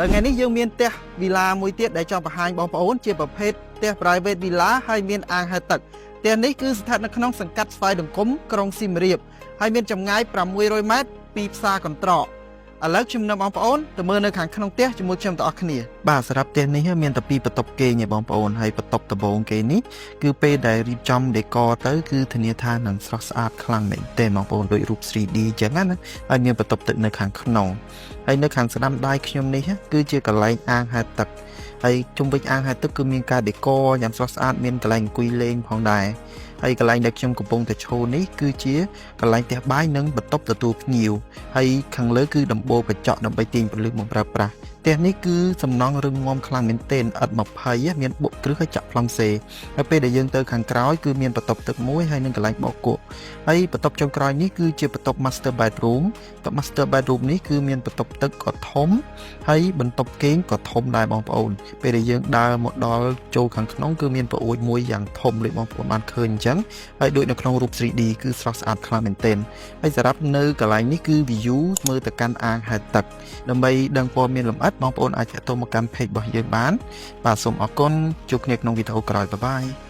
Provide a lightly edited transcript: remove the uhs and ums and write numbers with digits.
ថ្ងៃនេះយើងមានផ្ទះវីឡាមួយទៀតដែលចង់បង្ហាញបងប្អូនជាប្រភេទផ្ទះ private villa ហើយមានអាងហែលទឹកផ្ទះនេះគឺស្ថិតនៅក្នុងសង្កាត់ស្វាយដង្គមក្រុងសៀមរាបហើយមានចម្ងាយ600ម៉ែត្រពីផ្សារកន្ត្រកឥឡូវខ្ញុំនាំបងប្អូនទៅមើលនៅខាងក្នុងផ្ទះជាមួយខ្ញុំទាំងអស់គ្នាបាទសម្រាប់ផ្ទះនេះមានតែពីរបន្ទប់គេងឯងបងប្អូនហើយបន្ទប់ដំបូងគេនេះគឺពេលដែលរៀបចំ decor ទៅគឺធានាថានឹងស្រស់ស្អាតខ្លាំងមែនទែនបងប្អូនដូចរូប 3D អញ្ចឹងណាហើយមានបន្ទប់ទឹកនៅខាងក្នុង ហើយនៅខាងស្ដាំដៃខ្ញុំនេះគឺជាកន្លែងអាងហែលទឹកហើយជុំវិញអាងហែលទឹកគឺមានការ decor យ៉ាងស្រស់ស្អាតមានកន្លែងអង្គុយលេងផងដែរហើយកន្លែងដែលខ្ញុំកំពុងតែឈរនេះគឺជាកន្លែងផ្ទះបាយនិងបន្ទប់ទទួលភ្ញៀវហើយខាងលើគឺដំបូលកញ្ចក់ដើម្បីទាញពន្លឺមកប្រើប្រាស់ផ្ទះនេះគឺសំណង់រឹងមាំខ្លាំងមែនទែនឥដ្ឋ20មានបុកគ្រឹះហើយចាក់ប្លង់សេហើយពេលដែលយើងទៅខាងក្រោយគឺមានបន្ទប់ទឹកមួយហើយនិងកន្លែងបោកគក់ហើយបន្ទប់ចុងក្រោយនេះគឺជាបន្ទប់ master bedroom បន្ទប់ master bedroom នេះគឺមានបន្ទប់ទឹកក៏ធំហើយបន្ទប់គេងក៏ធំដែរបងប្អូនពេលដែលយើងដើរមកដល់ចូលខាងក្នុងគឺមានបង្អួចមួយយ៉ាងធំដូចបងប្អូនបានឃើញអញ្ចឹងហើយដូចនៅក្នុងរូប 3D គឺស្រស់ស្អាតខ្លាំងមែនទែនហើយសម្រាប់នៅកន្លែងនេះគឺ view មើលទៅកាន់អាងហែលទឹកដើម្បីដឹងព័ត៌មានលម្អិតបងប្អូនអាចទាក់ទងមកកាន់ page របស់យើងបានបាទសូមអរគុណជួបគ្នាក្នុងវីដេអូក្រោយ bye bye.